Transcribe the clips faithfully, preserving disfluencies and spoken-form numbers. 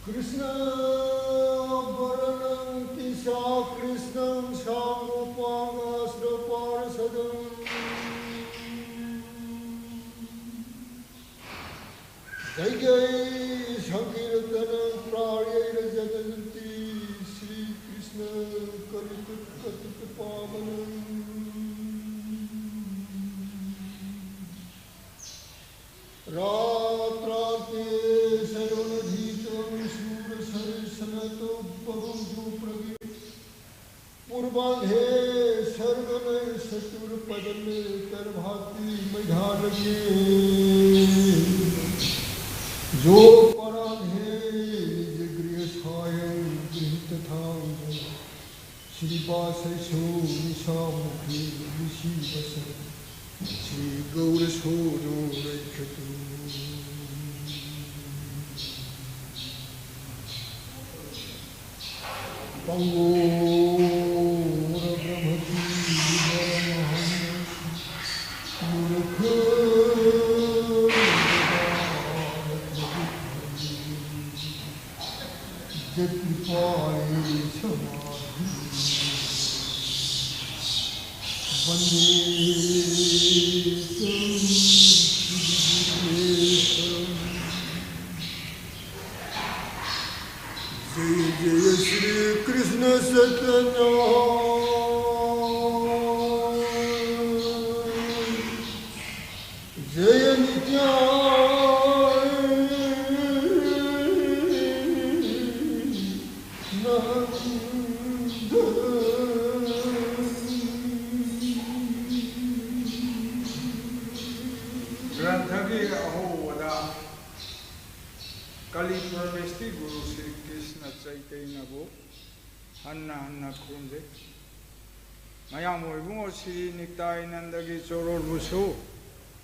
कृष्णवर्णं केशकृत्स्नं साङ्गोपाङ्गश्रवपार्षदम्। जय्यैः सङ्कीर्तनं प्रायैर्जगन्ति श्रीकृष्णकलितकथितपावनम्। रात्रान्ते शयोनधीतं शूरसेनसमेतं बभञ्जो प्रगृह्य। पूर्वाह्णे सर्वनैस्सचोरपदमेतद्भाति मध्याह्नके। योऽपराह्णे निजगृहसायं गृहीतधावति। श्रीवासैषो निशामुखे निशीवसन् श्रीगौरसूनो रक्षतु। पङ्गोरब्रह्मजीवनमहं मूर्खो यत्कृपाये समाधि वन्दे तं श्रीगुरुवेशम्। जय जय श्रीकृष्ण चैतन्य। जय नित्यानन्द। ꯒ꯭ꯔꯟꯊꯒꯤ ꯑꯍꯧꯕꯗ ꯀꯂꯤ ꯄ꯭ꯔꯕꯦꯁꯇꯤ ꯒꯨꯔꯨ ꯁ꯭ꯔꯤ ꯀ꯭ꯔꯤꯁꯅ ꯆꯩꯇꯩꯅꯕꯨ ꯍꯟꯅ ꯍꯟꯅ ꯈꯨꯔꯨꯝꯖꯩ꯫ ꯃꯌꯥꯝ ꯑꯣꯏꯕꯨꯡ ꯁ꯭ꯔꯤ ꯅꯤꯇꯥꯏꯅꯟꯗꯒꯤ ꯆꯣꯔꯣꯜꯕꯨꯁꯨ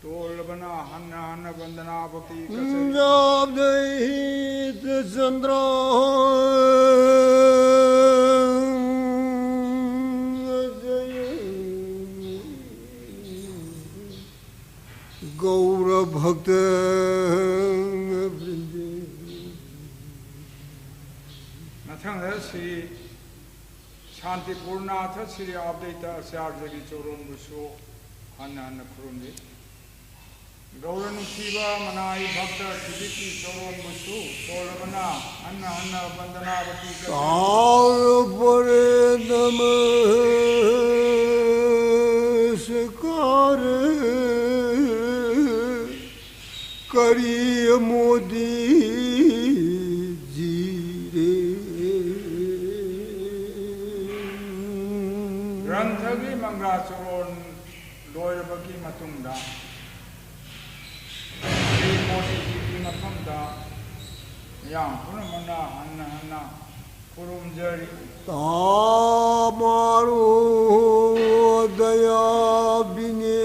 ꯇꯣꯜꯂꯕꯅ ꯍꯟꯅ ꯍꯟꯅ ꯕꯟꯗꯅꯥ ꯚꯛꯇꯤ ꯀꯠꯆꯔꯤ꯫ ꯄꯟꯖꯥꯕꯗ ꯍꯤꯠ ꯆꯟꯗ꯭ꯔ ꯒꯧꯔ ꯚꯛꯇ ꯕ꯭ꯔꯤꯟꯗ ꯃꯊꯪꯗ ꯁ꯭ꯔꯤ ꯁꯥꯟꯇꯤꯄꯨꯔꯅꯥꯊ ꯁ꯭ꯔꯤ ꯑꯕꯗꯩꯇ ꯑꯆꯥꯔꯌꯒꯤ ꯆꯣꯔꯣꯟꯕꯨꯁꯨ ꯍꯟꯅ ꯍꯟꯅ ꯈꯨꯔꯨꯝꯂꯤ꯫ ꯒꯧꯔ ꯅꯨꯡꯁꯤꯕ ꯃꯅꯥꯏ ꯚꯛꯇ ꯁꯤꯕꯤꯀꯤ ꯆꯣꯔꯣꯟꯕꯨꯁꯨ ꯆꯣꯜꯂꯕꯅ ꯍꯟꯅ ꯍꯟꯅ ꯕꯟꯗꯅꯥꯕꯇꯤ ꯀꯠꯆꯔꯤ꯫ तार परे नमस्कार करिए मोदी जी रे। ꯒ꯭ꯔꯟꯊꯒꯤ ꯃꯪꯒ꯭ꯂꯥ ꯆꯣꯔꯣꯟ ꯂꯣꯏꯔꯕꯒꯤ ꯃꯇꯨꯡꯗ, ꯁ꯭ꯔꯤ ꯃꯣꯗꯤꯖꯤꯒꯤ ꯃꯐꯝꯗ ꯃꯤꯌꯥꯝ ꯄꯨꯝꯅꯃꯛꯅ ꯍꯟꯅ ꯍꯟꯅ ꯈꯨꯔꯨꯝꯖꯔꯤ꯫ तामारो दया बिने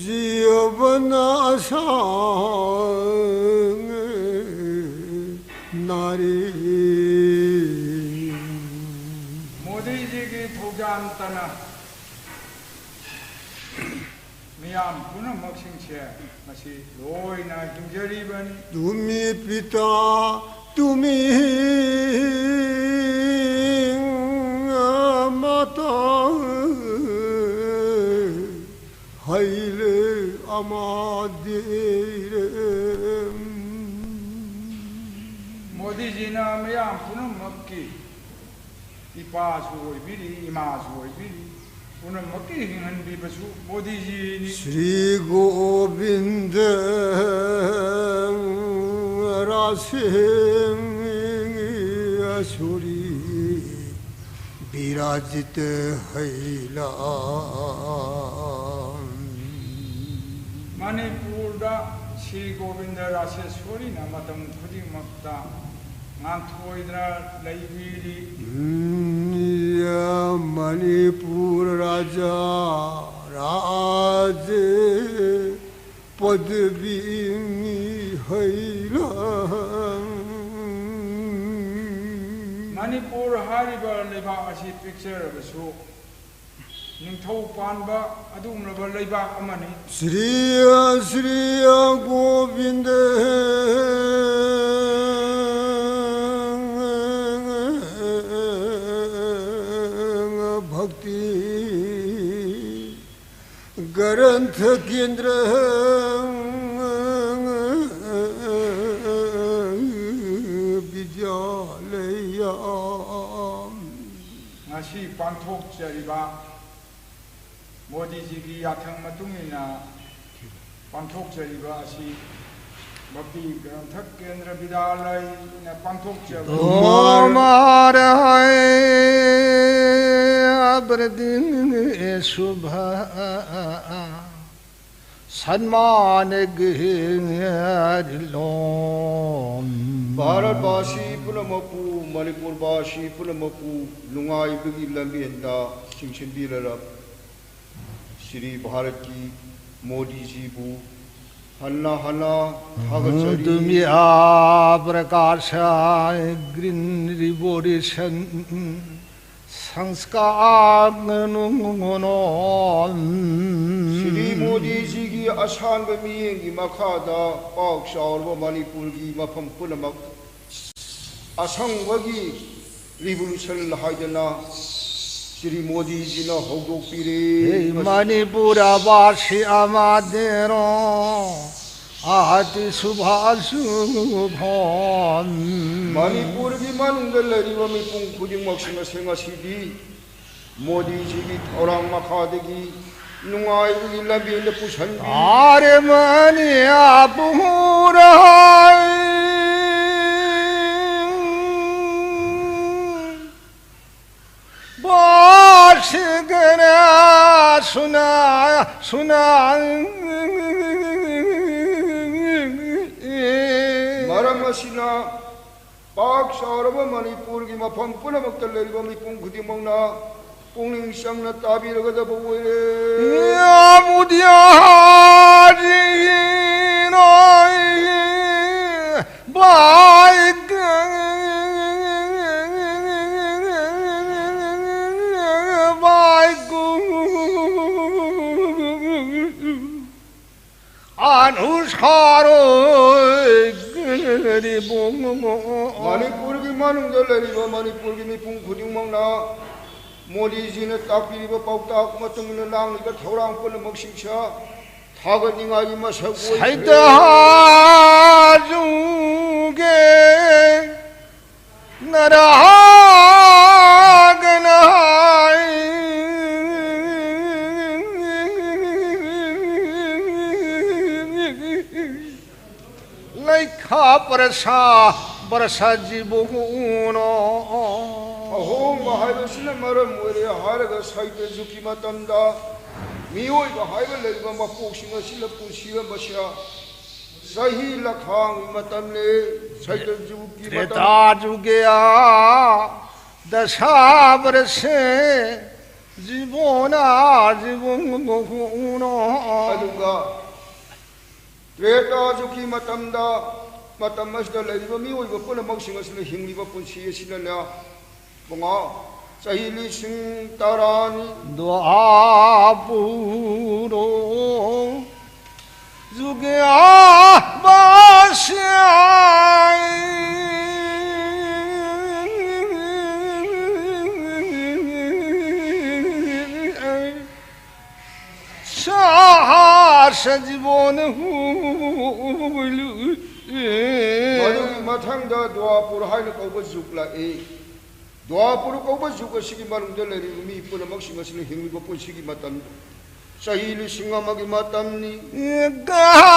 जीवन असांग नारी। ꯃꯣꯗꯤꯖꯤꯒꯤ ꯊꯧꯖꯥꯟ ꯇꯅ ꯃꯤꯌꯥꯝ ꯄꯨꯝꯅꯃꯛꯁꯤꯡꯁꯦ ꯃꯁꯤ ꯂꯣꯏꯅ ꯍꯤꯡꯖꯔꯤꯕꯅꯤ꯫ तुम्ही पिता तुम्ही माता हैले अमादिरे। ꯃꯣꯗꯤꯖꯤꯅ ꯃꯤꯌꯥꯝ ꯄꯨꯝꯅꯃꯛꯀꯤ ꯏꯄꯥꯁꯨ ꯑꯣꯏꯕꯤꯔꯤ, ꯏꯃꯥꯁꯨ ꯑꯣꯏꯕꯤꯔꯤ, ꯄꯨꯝꯅꯃꯛꯀꯤ ꯍꯤꯡꯍꯟꯕꯤꯕꯁꯨ ꯃꯣꯗꯤꯖꯤꯅꯤ꯫ श्री गोविंद रासिंग असुरी विराजित हैला। ꯃꯅꯤꯄꯨꯔꯗ ꯁ꯭ꯔꯤ ꯒꯣꯕꯤꯟꯗ ꯔꯥꯁꯦꯁ꯭ꯋꯔꯤꯅ ꯃꯇꯝ ꯈꯨꯗꯤꯡꯃꯛꯇ ꯉꯥꯟꯊꯣꯏꯗꯅ ꯂꯩꯕꯤꯔꯤ꯫ ꯃꯅꯤꯄꯨꯔ ꯔꯥꯖꯥ ꯔꯥꯖ ꯄꯗꯕꯤ ꯍꯩꯂꯥꯡ꯫ ꯃꯅꯤꯄꯨꯔ ꯍꯥꯏꯔꯤꯕ ꯂꯩꯕꯥꯛ ꯑꯁꯤ ꯄꯤꯛꯆꯔꯕꯁꯨ ꯅꯤꯡꯊꯧ ꯄꯥꯟꯕ ꯑꯗꯨꯒꯨꯝꯂꯕ ꯂꯩꯕꯥꯛ ꯑꯃꯅꯤ꯫ ꯁ꯭ꯔꯤ ꯁ꯭ꯔꯤ ꯒꯣꯕꯤꯟꯗ ꯄꯥꯡꯊꯣꯛꯆꯔꯤꯕ ꯃꯣꯗꯤꯖꯤꯒꯤ ꯌꯥꯊꯪ ꯃꯇꯨꯡ ꯏꯟꯅ ꯄꯥꯡꯊꯣꯛꯆꯔꯤꯕ ꯑꯁꯤ ꯚꯛꯇꯤ ꯒ꯭ꯔꯟꯊ ꯀꯦꯟꯗ꯭ꯔ ꯕꯤꯗ꯭ꯌꯥꯂꯌꯅ ꯄꯥꯡꯊꯣꯛꯆꯕ ꯇꯣꯃꯥꯔ ꯍꯥꯏ ꯑꯕ꯭ꯔꯗꯤꯡ ꯁꯨꯚ ꯁꯟꯃꯥꯟ ꯒꯤꯔꯤꯂꯣꯝ꯫ ꯚꯥꯔꯠꯕꯥꯁꯤ ꯄꯨꯝꯅꯃꯛꯄꯨ, ꯃꯅꯤꯄꯨꯔꯕꯥꯁꯤ ꯄꯨꯝꯅꯃꯛꯄꯨ ꯅꯨꯡꯉꯥꯏꯕꯒꯤ ꯂꯝꯕꯦꯟꯗ ꯆꯤꯡꯁꯤꯟꯕꯤꯔꯔꯕ ꯁ꯭ꯔꯤ ꯚꯥꯔꯠꯀꯤ ꯃꯣꯗꯤꯖꯤꯕꯨ ꯍꯟꯅ ꯍꯟꯅ ꯊꯥꯒꯠꯆꯔꯤ꯫ ꯗꯨꯅꯤꯌꯥ ꯄ꯭ꯔꯀꯥꯁ ꯒ꯭ꯔꯤꯟ ꯔꯤꯚꯣꯂꯨꯁꯟ ꯁꯪꯁ꯭ꯀꯥꯔ ꯅꯨꯡꯉꯣꯟ꯫ ꯁ꯭ꯔꯤ ꯃꯣꯗꯤꯖꯤꯒꯤ ꯑꯁꯥꯟꯕ ꯃꯤꯠꯌꯦꯡꯒꯤ ꯃꯈꯥꯗ ꯄꯥꯛ ꯆꯥꯎꯔꯕ ꯃꯅꯤꯄꯨꯔꯒꯤ ꯃꯐꯝ ꯄꯨꯝꯅꯃꯛ ꯑꯁꯪꯕꯒꯤ ꯔꯤꯚꯣꯂꯨꯁꯟ ꯍꯥꯏꯗꯅ ꯁ꯭ꯔꯤ ꯃꯣꯗꯤꯖꯤꯅ ꯍꯧꯗꯣꯛꯄꯤꯔꯦ꯫ ꯍꯦ ꯃꯅꯤꯄꯨꯔ ꯕꯥꯁꯤ ꯑꯃꯗꯦꯔꯣ ꯑꯍꯇꯤ ꯁꯨꯚ ꯁꯨꯚ꯫ ꯃꯅꯤꯄꯨꯔꯒꯤ ꯃꯅꯨꯡꯗ ꯂꯩꯔꯤꯕ ꯃꯤꯄꯨꯝ ꯈꯨꯗꯤꯡꯃꯛꯁꯤꯡ ꯑꯁꯤ ꯉꯁꯤꯗꯤ ꯃꯣꯗꯤꯖꯤꯒꯤ ꯊꯧꯔꯥꯡ ꯃꯈꯥꯗꯒꯤ ꯅꯨꯡꯉꯥꯏꯕꯒꯤ ꯂꯝꯕꯦꯟꯗ ꯄꯨꯁꯟꯕꯤ꯫ ꯑꯥꯔꯦ ꯃꯅꯤꯄꯨꯔ ꯍꯥꯏ ꯕꯥꯁꯤꯒꯅ ꯁꯨꯅꯥ ꯁꯨꯅꯥ꯫ ꯃꯔꯝ ꯑꯁꯤꯅ ꯄꯥꯛ ꯆꯥꯎꯔꯕ ꯃꯅꯤꯄꯨꯔꯒꯤ ꯃꯐꯝ ꯄꯨꯝꯅꯃꯛꯇ ꯂꯩꯔꯤꯕ ꯃꯤꯄꯨꯝ ꯈꯨꯗꯤꯡꯃꯛꯅ ꯄꯨꯛꯅꯤꯡ ꯆꯪꯅ ꯇꯥꯕꯤꯔꯒꯗꯕ ꯑꯣꯏꯔꯦ꯫ ꯌꯥ ꯃꯨꯗꯤꯌꯥ ꯖꯤꯅꯣꯏ ꯕꯥꯏ ꯕꯥꯏ ꯀꯨ ꯑꯅꯨꯁꯥꯔꯣ ꯒꯔꯤꯕꯣ꯫ ꯃꯅꯤꯄꯨꯔꯒꯤ ꯃꯅꯨꯡꯗ ꯂꯩꯔꯤꯕ ꯃꯅꯤꯄꯨꯔꯒꯤ ꯃꯤꯄꯨꯝ ꯈꯨꯗꯤꯡꯃꯛꯅ ꯃꯣꯗꯤꯖꯤꯅ ꯇꯥꯛꯄꯤꯔꯤꯕ ꯄꯥꯎꯇꯥꯛ ꯃꯇꯨꯡ ꯏꯟꯅ ꯂꯥꯡꯂꯤꯕ ꯊꯧꯔꯥꯡ ꯄꯨꯝꯅꯃꯛꯁꯤꯡꯁꯦ ꯊꯥꯒꯠꯅꯤꯡꯉꯥꯏꯒꯤ ꯃꯁꯛ ꯑꯣꯏꯈ꯭ꯔꯦ꯫ ꯁꯩꯇꯥꯖꯨꯒꯦ ꯅꯔꯥꯒꯅ ꯂꯩꯈꯥ ꯄꯔꯁꯥ ꯕꯔꯁꯥ ꯖꯤꯕꯨꯅꯣ꯫ ꯑꯍꯣꯡꯕ ꯍꯥꯏꯕꯁꯤꯅ ꯃꯔꯝ ꯑꯣꯏꯔꯦ ꯍꯥꯏꯔꯒ ꯁꯩꯇ ꯖꯨꯒꯀꯤ ꯃꯇꯝꯗ ꯃꯤꯑꯣꯏꯕ ꯍꯥꯏꯕ ꯂꯩꯔꯤꯕ ꯃꯄꯣꯛꯁꯤꯡ ꯑꯁꯤꯅ ꯄꯨꯟꯁꯤꯔꯝꯕꯁꯦ ꯆꯍꯤ ꯂꯈꯥꯡꯒꯤ ꯃꯇꯝꯅꯤ꯫ ꯁꯩꯇ ꯖꯨꯒꯀꯤ ꯃꯇꯝ꯫ ꯇ꯭ꯔꯦꯇꯥ ꯖꯨꯒꯦ ꯗꯁꯥ ꯕꯔꯁꯦ ꯖꯤꯕꯣꯅ ꯖꯤꯕꯨꯅꯣ꯫ ꯑꯗꯨꯒ ꯇ꯭ꯔꯦꯇꯥ ꯖꯨꯒꯀꯤ ꯃꯇꯝꯗ, ꯃꯇꯝ ꯑꯁꯤꯗ ꯂꯩꯔꯤꯕ ꯃꯤꯑꯣꯏꯕ ꯄꯨꯝꯅꯃꯛꯁꯤꯡ ꯑꯁꯤꯅ ꯍꯤꯡꯂꯤꯕ ꯄꯨꯟꯁꯤ ꯑꯁꯤꯅꯅꯦ, ꯃꯉꯥ, ꯆꯍꯤ ꯂꯤꯁꯤꯡ ꯇꯔꯥꯅꯤ꯫ ꯗ꯭ꯋꯥꯄꯨꯔꯣ ꯖꯨꯒꯦ ꯕꯥꯁꯤ ꯁꯥ ꯁꯖꯤꯕꯣꯟ ꯍꯨꯏꯂꯨ꯫ ꯃꯗꯨꯒꯤ ꯃꯊꯪꯗ ꯗ꯭ꯋꯥꯄꯨꯔ ꯍꯥꯏꯅ ꯀꯧꯕ ꯖꯨꯒ ꯂꯥꯛꯏ꯫ ꯗ꯭ꯋꯥꯄꯨꯔ ꯀꯧꯕ ꯖꯨꯒ ꯑꯁꯤꯒꯤ ꯃꯅꯨꯡꯗ ꯂꯩꯔꯤꯕ ꯃꯤ ꯄꯨꯝꯅꯃꯛꯁꯤꯡ ꯑꯁꯤꯅ ꯍꯤꯡꯂꯤꯕ ꯄꯨꯟꯁꯤꯒꯤ ꯃꯇꯝ ꯆꯍꯤ ꯂꯤꯁꯤꯡ ꯑꯃꯒꯤ ꯃꯇꯝꯅꯤ꯫ ꯀꯥꯂꯤꯗ꯭ꯌꯥꯏ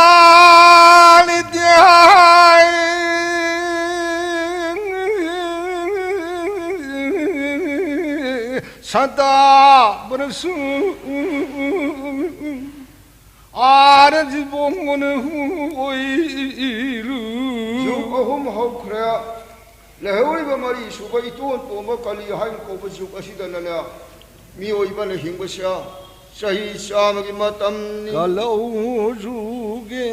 ꯁꯗꯥ ꯕ꯭ꯔꯁꯨ ꯑꯥꯔ ꯖꯤꯕꯣꯟ ꯍꯨꯏꯂꯨ꯫ ꯖꯨꯒ ꯑꯍꯨꯝ ꯍꯧꯈ꯭ꯔꯦ꯫ ꯂꯩꯍꯧꯔꯤꯕ ꯃꯔꯤ ꯁꯨꯕ ꯏꯇꯣꯟ ꯇꯣꯟꯕ ꯀꯂꯤ ꯍꯥꯏꯅ ꯀꯧꯕ ꯖꯨꯒ ꯑꯁꯤꯗꯅꯅꯦ, ꯃꯤꯑꯣꯏꯕꯅ ꯍꯤꯡꯕꯁꯦ ꯆꯍꯤ ꯆꯥꯝꯃꯒꯤ ꯃꯇꯝꯅꯤ꯫ ꯀꯂꯧ ꯖꯨꯒꯦ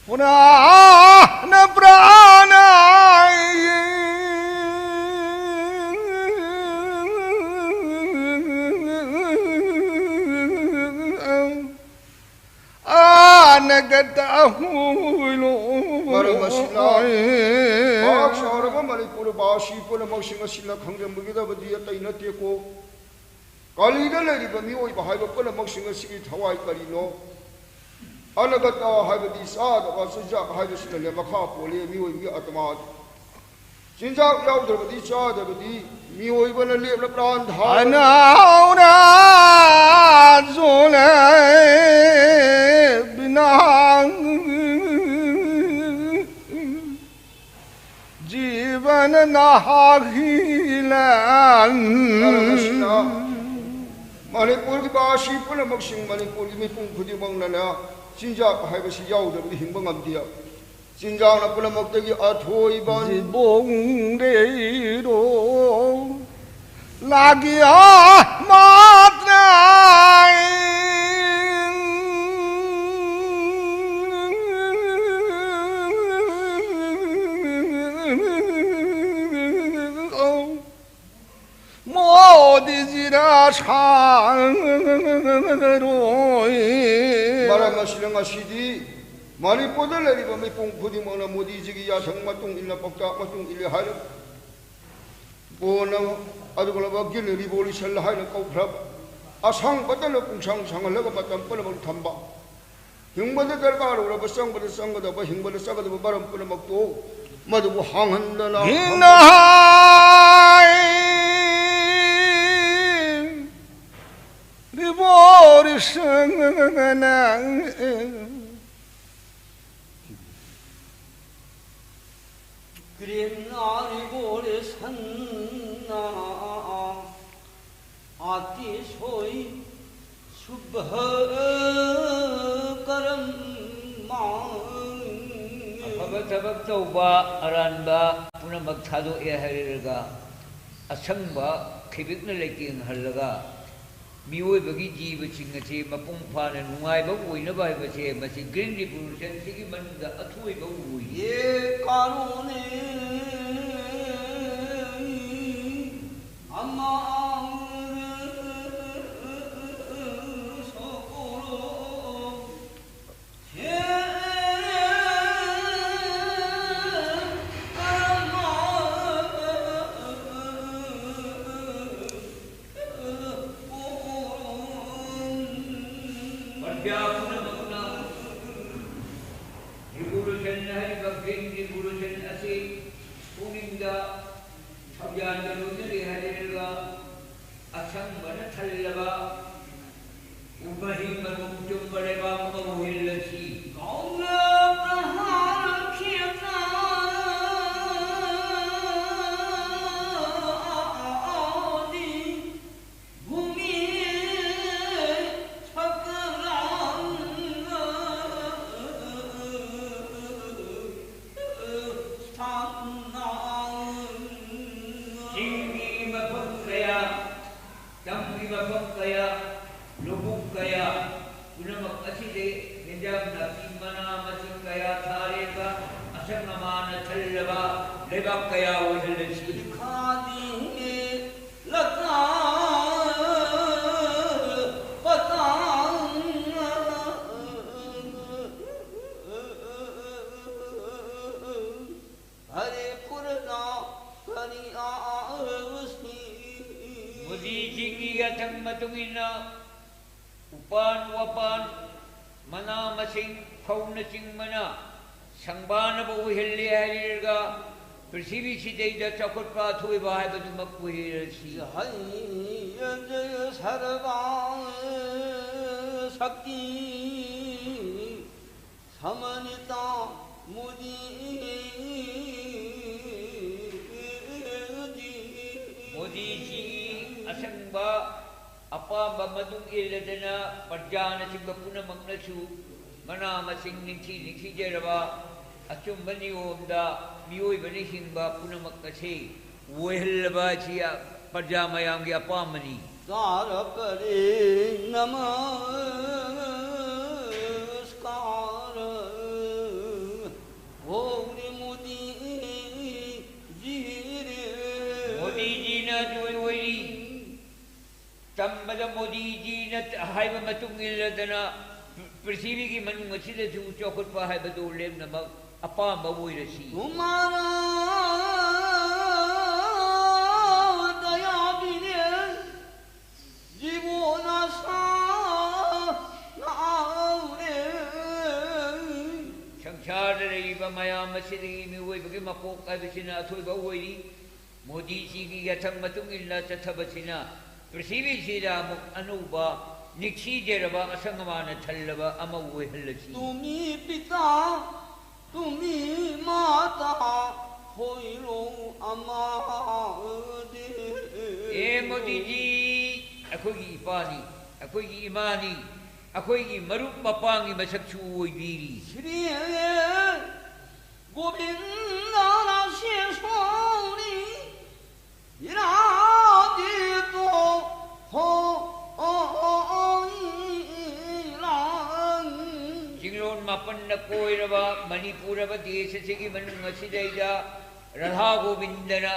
ꯄ꯭ꯔꯥꯅ ꯄ꯭ꯔꯥꯅ ꯑꯅꯒꯇ ꯑꯍꯨꯏꯂꯣ꯫ ꯃꯔꯝ ꯑꯁꯤꯅ ꯄꯥꯛ ꯆꯥꯎꯔꯕ ꯃꯅꯤꯄꯨꯔ ꯕꯥꯁꯤ ꯄꯨꯝꯅꯃꯛꯁꯤꯡ ꯑꯁꯤꯅ ꯈꯪꯖꯟꯕꯤꯒꯗꯕꯗꯤ ꯑꯇꯩ ꯅꯠꯇꯦꯀꯣ꯫ ꯀꯂꯤꯗ ꯂꯩꯔꯤꯕ ꯃꯤꯑꯣꯏꯕ ꯍꯥꯏꯕ ꯄꯨꯝꯅꯃꯛꯁꯤꯡ ꯑꯁꯤꯒꯤ ꯊꯋꯥꯏ ꯀꯔꯤꯅꯣ? ꯑꯅꯒꯇ ꯍꯥꯏꯕꯗꯤ ꯆꯥꯗꯕ ꯆꯤꯟꯖꯥꯛ ꯍꯥꯏꯕꯁꯤꯅꯅꯦ ꯃꯈꯥ ꯄꯣꯜꯂꯤ꯫ ꯃꯤꯑꯣꯏꯕꯒꯤ ꯑꯥꯇꯃꯥ ꯆꯤꯟꯖꯥꯛ ꯌꯥꯎꯗ꯭ꯔꯕꯗꯤ ꯆꯥꯗꯕꯗꯤ ꯃꯤꯑꯣꯏꯕꯅ ꯂꯦꯞꯅ ꯄ꯭ꯔꯥꯟ ꯊꯥ ꯑꯅꯥꯎꯅ ꯖꯣꯂꯦ ꯕꯤꯅꯥꯡ ꯅ ꯅꯍꯥꯒꯤꯂꯥꯟ꯫ ꯃꯔꯝ ꯑꯁꯤꯅ ꯃꯅꯤꯄꯨꯔꯒꯤ ꯕꯥꯁꯤ ꯄꯨꯝꯅꯃꯛꯁꯤꯡ, ꯃꯅꯤꯄꯨꯔꯒꯤ ꯃꯤꯄꯨꯝ ꯈꯨꯗꯤꯡꯃꯛꯅꯅꯦ, ꯆꯤꯟꯖꯥꯛ ꯍꯥꯏꯕꯁꯤ ꯌꯥꯎꯗ꯭ꯔꯕꯗꯤ ꯍꯤꯡꯕ ꯉꯝꯗꯦ꯫ ꯆꯤꯟꯖꯥꯛꯅ ꯄꯨꯝꯅꯃꯛꯇꯒꯤ ꯑꯊꯣꯏꯕ ꯖꯤꯕꯣꯡ ꯔꯦꯔꯣ ꯂꯥꯒꯤꯌꯥ ꯃꯥꯇ꯭ꯔꯥꯏ꯫ ꯃꯣꯗꯤꯖꯤꯔꯥ ꯁꯥꯔꯣꯏ꯫ ꯃꯔꯝ ꯑꯁꯤꯅ ꯉꯁꯤꯗꯤ ꯃꯅꯤꯄꯨꯔꯗ ꯂꯩꯔꯤꯕ ꯃꯤꯄꯨꯝ ꯈꯨꯗꯤꯡꯃꯛꯅ ꯃꯣꯗꯤꯖꯤꯒꯤ ꯌꯥꯊꯪ ꯃꯇꯨꯡ ꯏꯟꯅ, ꯄꯥꯎꯇꯥꯛ ꯃꯇꯨꯡ ꯏꯜꯂꯦ ꯍꯥꯏꯔꯤ꯫ ꯄꯣꯟꯅ ꯑꯗꯨꯒꯨꯝꯂꯕ Green Revolution ꯍꯥꯏꯅ ꯀꯧꯈ꯭ꯔꯕ ꯑꯁꯪꯕꯇꯅ ꯄꯨꯡꯁꯥꯡ ꯁꯥꯡꯍꯜꯂꯒ ꯃꯇꯝ ꯄꯨꯝꯅꯃꯛ ꯊꯝꯕ, ꯍꯤꯡꯕꯗ ꯗꯔꯀꯥꯔ ꯑꯣꯏꯔꯕ, ꯆꯪꯕꯗ ꯆꯪꯒꯗꯕ, ꯍꯤꯡꯕꯗ ꯆꯪꯒꯗꯕ ꯃꯔꯝ ꯄꯨꯝꯅꯃꯛꯇꯨ ꯃꯗꯨꯕꯨ ꯍꯥꯡꯍꯟꯗꯅ ꯊꯝꯕ꯫ ꯍꯤꯡꯅ ꯍꯥꯏ ꯔꯤꯕꯣꯔꯤꯁꯅ ꯀ꯭ꯔꯦꯝꯅꯥꯔꯤꯕꯣꯔꯦ ꯁꯟꯅ ꯑꯇꯤꯁꯣꯏ ꯁꯨꯚ ꯀꯔꯝꯃ꯫ ꯑꯐꯕ ꯊꯕꯛ ꯇꯧꯕ, ꯑꯔꯥꯟꯕ ꯄꯨꯝꯅꯃꯛ ꯊꯥꯗꯣꯛꯑꯦ ꯍꯥꯏꯔꯒ, ꯑꯁꯪꯕ ꯈꯤꯕꯤꯛꯅ ꯂꯩꯇꯦꯡꯍꯜꯂꯒ, ꯃꯤꯑꯣꯏꯕꯒꯤ ꯖꯤꯕꯁꯤꯡ ꯑꯁꯤ ꯃꯄꯨꯡ ꯐꯥꯅ ꯅꯨꯡꯉꯥꯏꯕ ꯑꯣꯏꯅꯕ ꯍꯥꯏꯕꯁꯦ, ꯃꯁꯤ Green Revolution ꯁꯤꯒꯤ ꯃꯅꯨꯡꯗ ꯑꯊꯣꯏꯕ ꯑꯣꯏ꯫ ꯌꯦ ꯀꯥꯅꯨꯅꯦ ꯑꯃ ꯁꯣꯀꯣꯔꯣ꯫ ꯄ꯭ꯔꯖꯥ ꯄꯨꯝꯅꯃꯛꯅ Revolution ꯍꯥꯏꯔꯤꯕ Green Revolution ꯑꯁꯤ ꯄꯨꯛꯅꯤꯡꯗ ꯊꯧꯖꯥꯜꯒ ꯂꯣꯏꯅꯔꯤ ꯍꯥꯏꯔꯒ ꯑꯁꯪꯕꯅ ꯊꯜꯂꯕ ꯎꯃꯍꯤ ꯃꯔꯨꯝ ꯆꯨꯝꯕ ꯂꯩꯕꯥꯛ ꯑꯃ ꯑꯣꯏꯍꯜꯂꯁꯤ꯫ ꯀꯧꯅ ꯄ꯭ꯔꯍꯥꯔ ꯈꯦꯇ꯭ꯔ ꯅꯥꯄꯤ ꯃꯅꯥ ꯃꯁꯤꯡ ꯀꯌꯥ ꯊꯥꯔꯦꯕ, ꯑꯁꯪ ꯑꯃꯥꯟꯅ ꯊꯜꯂꯕ ꯂꯩꯕꯥꯛ ꯀꯌꯥ ꯑꯣꯏꯍꯜꯂꯁꯤ꯫ ꯈꯥꯗꯤ ꯂꯇꯥ ꯄꯇꯥ ꯍꯔꯦ ꯄꯨꯔꯅ ꯀꯔꯤ ꯑꯥꯁꯤ꯫ ꯃꯣꯗꯤꯖꯤꯒꯤ ꯌꯥꯊꯪ ꯃꯇꯨꯡ ꯏꯟꯅ ꯎꯄꯥꯟ ꯋꯥꯄꯥꯟ, ꯃꯅꯥ ꯃꯁꯤꯡ, ꯐꯧꯅꯆꯤꯡꯕꯅ ꯁꯪꯕꯥꯅꯕ ꯑꯣꯏꯍꯜꯂꯦ ꯍꯥꯏꯔꯒ, ꯄ꯭ꯔꯤꯊꯤꯕꯤꯁꯤꯗꯩꯗ ꯆꯥꯎꯈꯠꯄ ꯑꯊꯣꯏꯕ ꯍꯥꯏꯕꯗꯨꯃꯛ ꯑꯣꯏꯍꯜꯂꯁꯤ꯫ ꯍꯩ ꯁꯔꯕ ꯁꯛꯇꯤ ꯁꯃꯅꯤꯇꯥ ꯃꯣꯗꯤ ꯃꯣꯗꯤꯖꯤ ꯑꯁꯪꯕ ꯑꯄꯥꯝꯕ ꯃꯇꯨꯡ ꯏꯜꯂꯗꯅ ꯄ꯭ꯔꯖꯥꯅꯆꯤꯡꯕ ꯄꯨꯝꯅꯃꯛꯅꯁꯨ ꯃꯅꯥ ꯃꯁꯤꯡ ꯅꯤꯡꯊꯤ ꯅꯤꯡꯊꯤꯖꯔꯕ ꯑꯆꯨꯝꯕ ꯅꯤꯌꯣꯝꯗ ꯃꯤꯑꯣꯏꯕꯅ ꯍꯤꯡꯕ ꯄꯨꯝꯅꯃꯛ ꯑꯁꯤ ꯑꯣꯏꯍꯜꯂꯕ ꯑꯁꯤ ꯄ꯭ꯔꯖꯥ ꯃꯌꯥꯝꯒꯤ ꯑꯄꯥꯝꯕꯅꯤ꯫ ꯀꯥꯔ ꯀꯔꯦ ꯅꯃꯁꯀꯥꯔ ꯍꯧꯔꯦ ꯃꯣꯗꯤ ꯖꯤꯔꯦ꯫ ꯃꯣꯗꯤꯖꯤꯅ ꯖꯣꯏ ꯑꯣꯏꯔꯤ꯫ ꯇꯝꯕꯗ ꯃꯣꯗꯤꯖꯤꯅ ꯍꯥꯏꯕ ꯃꯇꯨꯡ ꯏꯜꯂꯗꯅ ꯄ꯭ꯔꯤꯊꯤꯕꯤꯒꯤ ꯃꯅꯨꯡ ꯑꯁꯤꯗꯁꯨ ꯆꯥꯎꯈꯠꯄ ꯍꯥꯏꯕꯗꯨ ꯂꯦꯝꯅꯃꯛ ꯑꯄꯥꯝꯕ ꯑꯣꯏꯔꯁꯤ꯫ ꯇꯨꯃꯥꯔꯥ ꯗꯌꯥ ꯕꯤꯅꯦ ꯖꯤꯕꯣꯅ ꯁꯥ ꯅꯥꯎꯔꯦ꯫ ꯁꯪꯁꯥꯔꯗ ꯂꯩꯔꯤꯕ ꯃꯌꯥꯝ ꯑꯁꯤꯗꯒꯤ ꯃꯤꯑꯣꯏꯕꯒꯤ ꯃꯄꯣꯛ ꯍꯥꯏꯕꯁꯤꯅ ꯑꯊꯣꯏꯕ ꯑꯣꯏꯔꯤ꯫ ꯃꯣꯗꯤꯖꯤꯒꯤ ꯌꯥꯊꯪ ꯃꯇꯨꯡ ꯏꯟꯅ ꯆꯠꯊꯕꯁꯤꯅ ꯄ꯭ꯔꯤꯊꯤꯕꯤꯁꯤꯗ ꯑꯃꯨꯛ ꯑꯅꯧꯕ ꯅꯤꯡꯊꯤꯖꯔꯕ ꯑꯁꯪ ꯑꯃꯥꯟꯅ ꯊꯜꯂꯕ ꯑꯃ ꯑꯣꯏꯍꯜꯂꯁꯤ꯫ ꯇꯨꯃꯤ ꯄꯤꯇꯥ ꯇꯨꯃꯤ ꯃꯥꯇꯥ ꯍꯣꯏꯔꯣ ꯑꯃꯥꯗꯦ꯫ ꯑꯦ ꯃꯣꯗꯤꯖꯤ, ꯑꯩꯈꯣꯏꯒꯤ ꯏꯄꯥꯅꯤ, ꯑꯩꯈꯣꯏꯒꯤ ꯏꯃꯥꯅꯤ, ꯑꯩꯈꯣꯏꯒꯤ ꯃꯔꯨꯞ ꯃꯄꯥꯡꯒꯤ ꯃꯁꯛꯁꯨ ꯑꯣꯏꯕꯤꯔꯤ꯫ ꯁ꯭ꯔꯤ ꯒꯣꯕꯤꯟꯗ ꯔꯥꯁꯦꯁ꯭ꯋꯔꯤ ꯏꯔꯥꯗꯤꯇꯣ ꯍꯣ ꯑꯣ ꯑꯣ ꯑꯣ ꯏꯔꯥꯡ꯫ ꯆꯤꯡꯂꯣꯟ ꯃꯥꯄꯟꯅ ꯀꯣꯏꯔꯕ ꯃꯅꯤꯄꯨꯔ ꯍꯥꯏꯕ ꯗꯦꯁ ꯑꯁꯤꯒꯤ ꯃꯅꯨꯡ ꯑꯁꯤꯗꯩꯗ ꯔꯥꯙꯥ ꯒꯣꯕꯤꯟꯗꯅ,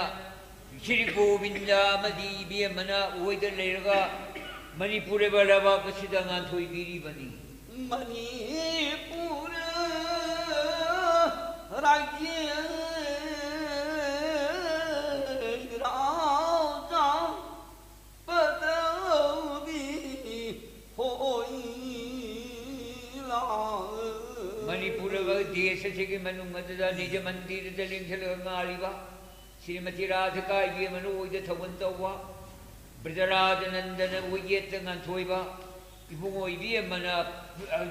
ꯁ꯭ꯔꯤ ꯒꯣꯕꯤꯟꯗ ꯑꯃꯗꯤ ꯏꯕꯦꯝꯃꯅ ꯑꯣꯏꯗ ꯂꯩꯔꯒ ꯃꯅꯤꯄꯨꯔ ꯍꯥꯏꯕ ꯂꯩꯕꯥꯛ ꯑꯁꯤꯗ ꯉꯥꯟꯊꯣꯏꯕꯤꯔꯤꯕꯅꯤ꯫ ꯃꯅꯤꯄꯨꯔ ꯔꯥꯖ꯭ꯌ ꯔꯥꯖꯥ ꯄꯗꯕꯤ ꯍꯣꯏꯂꯥ꯫ ꯃꯅꯤꯄꯨꯔ ꯗꯦꯁ ꯑꯁꯤꯒꯤ ꯃꯅꯨꯡ ꯑꯗꯨꯗ ꯅꯤꯖ ꯃꯟꯗꯤꯔꯗ ꯂꯦꯡꯁꯤꯜꯂꯒ ꯉꯥꯜꯂꯤꯕ ꯁ꯭ꯔꯤꯃꯇꯤ ꯔꯥꯙꯤꯀꯥ ꯏꯕꯦꯝꯃꯅ ꯑꯣꯏꯗ ꯊꯧꯒꯜ ꯇꯧꯕ, ꯕ꯭ꯔꯖꯔꯥꯖ ꯅꯟꯗꯅ ꯑꯣꯏꯌꯦꯠꯇ ꯉꯥꯟꯊꯣꯏꯕ, ꯏꯕꯨꯡꯉꯣ ꯏꯕꯦꯝꯃꯅ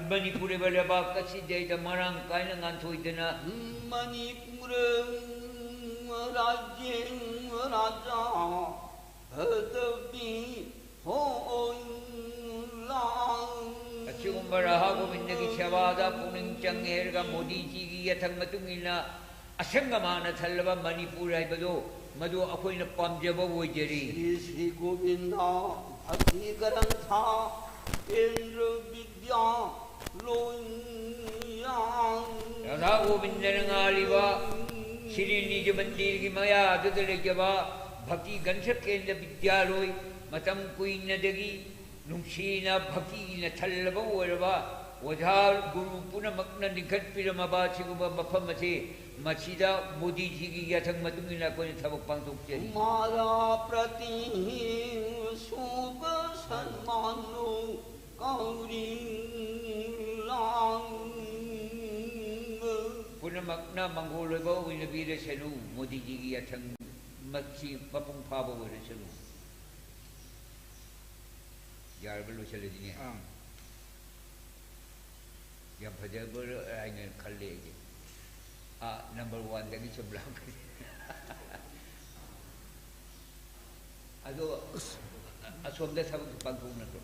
ꯃꯅꯤꯄꯨꯔ ꯂꯩꯕꯥꯛ ꯑꯁꯤꯗꯩꯗ ꯃꯔꯥꯡ ꯀꯥꯏꯅ ꯉꯥꯟꯊꯣꯏꯗꯅ, ꯃꯅꯤꯄꯨꯔ ꯔꯥꯖ꯭ꯌ ꯔꯥꯖꯥ ꯄꯗꯕꯤ ꯍꯣꯏꯂꯥ꯫ ꯑꯁꯤꯒꯨꯝꯕ ꯔꯥꯙꯥ ꯒꯣꯕꯤꯟꯗꯒꯤ ꯁꯦꯕꯥꯗ ꯄꯨꯛꯅꯤꯡ ꯆꯪꯉꯦ ꯍꯥꯏꯔꯒ ꯃꯣꯗꯤꯖꯤꯒꯤ ꯌꯥꯊꯪ ꯃꯇꯨꯡ ꯏꯟꯅ ꯑꯁꯪ ꯑꯃꯥꯟꯅ ꯊꯜꯂꯕ ꯃꯅꯤꯄꯨꯔ ꯍꯥꯏꯕꯗꯨ ꯃꯗꯨ ꯑꯩꯈꯣꯏꯅ ꯄꯥꯝꯖꯕ ꯑꯣꯏꯖꯔꯤ꯫ ꯁ꯭ꯔꯤ ꯁ꯭ꯔꯤ ꯒꯣꯕꯤꯟꯗ ꯚꯛꯇꯤ ꯒ꯭ꯔꯟꯊ ꯀꯦꯟꯗ꯭ꯔ ꯕꯤꯗ꯭ꯌꯥ ꯂꯣꯏꯌꯥꯡ꯫ ꯔꯥꯙꯥ ꯒꯣꯕꯤꯟꯗꯅ ꯉꯥꯜꯂꯤꯕ ꯁ꯭ꯔꯤ ꯅꯤꯖ ꯃꯟꯗꯤꯔꯒꯤ ꯃꯌꯥꯗꯨꯗ ꯂꯩꯖꯕ ꯚꯛꯇꯤ ꯒ꯭ꯔꯟꯊ ꯀꯦꯟꯗ꯭ꯔ ꯕꯤꯗ꯭ꯌꯥꯂꯣꯏ, ꯃꯇꯝ ꯀꯨꯏꯅꯗꯒꯤ ꯅꯨꯡꯁꯤꯅ ꯚꯛꯇꯤꯅ ꯊꯜꯂꯕ ꯑꯣꯏꯔꯕ ꯑꯣꯖꯥ ꯒꯨꯔꯨ ꯄꯨꯝꯅꯃꯛꯅ ꯂꯤꯡꯈꯠꯄꯤꯔꯝꯃꯕ ꯑꯁꯤꯒꯨꯝꯕ ꯃꯐꯝ ꯑꯁꯤ ꯃꯁꯤꯗ ꯃꯣꯗꯤꯖꯤꯒꯤ ꯌꯥꯊꯪ ꯃꯇꯨꯡ ꯏꯟꯅ ꯑꯩꯈꯣꯏꯅ ꯊꯕꯛ ꯄꯥꯡꯊꯣꯛꯆꯔꯤ꯫ ꯃꯥꯔꯥ ꯄ꯭ꯔꯇꯤꯍꯤꯡ ꯁꯨꯚ ꯁꯟꯃꯥꯅꯣ ꯀꯧꯔꯤꯡ ꯂꯥꯡ꯫ ꯄꯨꯝꯅꯃꯛꯅ ꯃꯪꯒꯣꯜ ꯑꯣꯏꯕ ꯑꯣꯏꯅꯕꯤꯔꯁꯅꯨ, ꯃꯣꯗꯤꯖꯤꯒꯤ ꯌꯥꯊꯪ ꯃꯁꯤ ꯃꯄꯨꯡ ꯐꯥꯕ ꯑꯣꯏꯔꯁꯅꯨ꯫ ꯌꯥꯔꯕ ꯂꯣꯏꯁꯤꯜꯂꯁꯤꯅꯦ? ꯑꯥ꯫ ꯌꯥꯝ ꯐꯖꯕ ꯍꯥꯏꯅ ꯈꯜꯂꯦ ꯑꯩꯗꯤ꯫ ꯑꯥ, ꯅꯝꯕꯔ ꯋꯥꯟꯗꯒꯤ ꯁꯨꯝ ꯂꯥꯛꯀꯅꯤ꯫ ꯑꯗꯣ ꯑꯁꯣꯝꯗ ꯊꯕꯛ ꯄꯥꯡꯊꯣꯛꯅꯗ꯭ꯔꯣ?